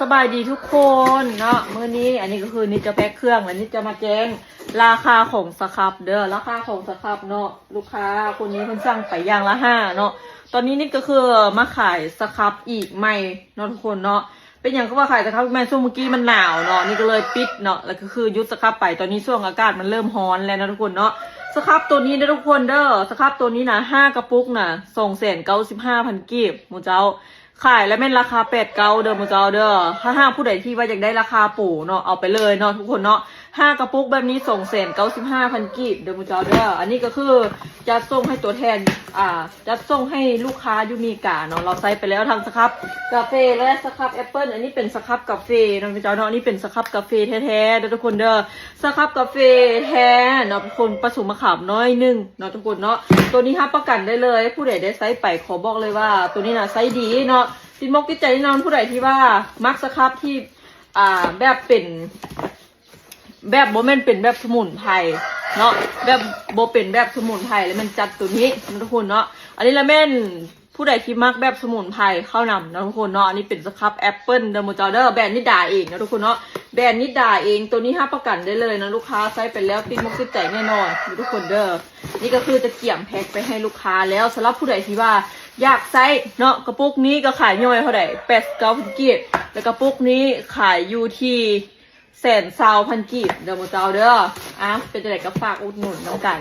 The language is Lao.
ສະບາຍດີທຸກຄົນເນາະ ມື້ນີ້ອັນນີ້ກໍຄືນິດຈະແພັກເຄື່ອງ ແລະ ນິດຈະມາແຈ້ງລາຄາຂອງສະຄັບເດີ ລາຄາຂອງສະຄັບເນາະ ລູກຄ້າຄົນນີ້ເພິ່ນສັ່ງໄປຢ່າງລະຫ້າເນາະ ຕອນນີ້ນິດກໍຄືມາຂາຍສະຄັບອີກໃໝ່ເນາະທຸກຄົນເນາະ ເປັນຫຍັງຄືວ່າຂາຍສະຄັບ ແມ່ນຊ່ວງມື້ກີ້ມັນໜາວເນາະ ນິດກໍເລີຍປິດເນາະ ແລ້ວກໍຄືຢຸດສະຄັບໄປ ຕອນນີ້ຊ່ວງອາກາດມັນເລີ່ມຮ້ອນແລ້ວເນາະທຸກຄົນເນາະ ສະຄັບໂຕນີ້ເດີທຸກຄົນເດີ ສະຄັບໂຕນີ້ນະ ຫ້າກະປຸກນະ ສອງແສນເກົ້າສິບຫ້າພັນກີບ ໝູ່ເຈົ້າ ຂາຍແລ້ວແມ່ນລາຄາແປດເກົ້າເດີໝູ່ເຈົ້າເດີ ຖ້າຫາກຜູ້ໃດທີ່ວ່າຢາກໄດ້ລາຄາໂປເນາະ ເອົາໄປເລີຍເນາະທຸກຄົນເນາະ ຫ້າກະປຸກແບບນີ້ ສອງແສນເກົ້າສິບຫ້າພັນກີບເດີໝູ່ເຈົ້າເດີ ອັນນີ້ກໍຄືຈັດສົ່ງໃຫ້ຕົວແທນ ອ່າ ຈັດສົ່ງໃຫ້ລູກຄ້າຢູ່ເມກາເນາະ ລາວໃຊ້ໄປແລ້ວທັງສະຄັບກາເຟ ແລະ ສະຄັບແອັບເປິ້ນ ອັນນີ້ເປັນສະຄັບກາເຟເນາະໝູ່ເຈົ້າເນາະ ອັນນີ້ເປັນສະຄັບກາເຟແທ້ໆເດີທຸກຄົນເດີ ສະຄັບກາເຟແທ້ເນາະ ເປັນຄົນປະສົມມະຂາມໜ້ອຍໜຶ່ງເນາະທຸກຄົນເນາະ ໂຕນີ້ຮັບປະກັນໄດ້ເລີຍ ຜູ້ໃດໄດ້ໃຊ້ໄປຂໍບອກເລີຍວ່າໂຕນີ້ນະໃຊ້ດີເນາະ ຕິດໝົກຕິດໃຈແນ່ນອນ ຜູ້ໃດທີ່ວ່າມັກສະຄັບທີ່ ອ່າ ແບບເປັນ ແບບບໍ່ແມ່ນເປັນແບບສະໝຸນໄພເນາະ ແບບບໍ່ເປັນແບບສະໝຸນໄພ ແລ້ວແມ່ນຈັດໂຕນີ້ເນາະທຸກຄົນເນາະ ອັນນີ້ລະແມ່ນ ຜູ້ໃດທີ່ມັກແບບສະໝຸນໄພເຂົ້ານຳເນາະທຸກຄົນເນາະ ອັນນີ້ເປັນສະຄັບແອັບເປິ້ນເດີໝູ່ເຈົ້າເດີ ແບຣນນິດດາເອງເນາະທຸກຄົນເນາະ ແບຣນນິດດາເອງ ໂຕນີ້ຮັບປະກັນໄດ້ເລີຍນະ ລູກຄ້າໃຊ້ໄປແລ້ວຕິດໝົກຕິດໃຈແນ່ນອນເດີທຸກຄົນເດີ ນີ້ກໍຄືຈະກຽມແພັກໄປໃຫ້ລູກຄ້າແລ້ວ ສຳລັບຜູ້ໃດທີ່ວ່າຢາກໃຊ້ເນາະ ກະປຸກນີ້ກໍຂາຍຍ່ອຍເທົ່າໃດ ແປດສິບເກົ້າພັນກີບ ແລະ ກະປຸກນີ້ຂາຍຢູ່ທີ່ ແສນຊາວພັນກີບເດີໝູ່ເຈົ້າເດີ ອ່ະ ເປັນຈັ່ງໃດກໍຝາກອຸດໜູນນຳກັນ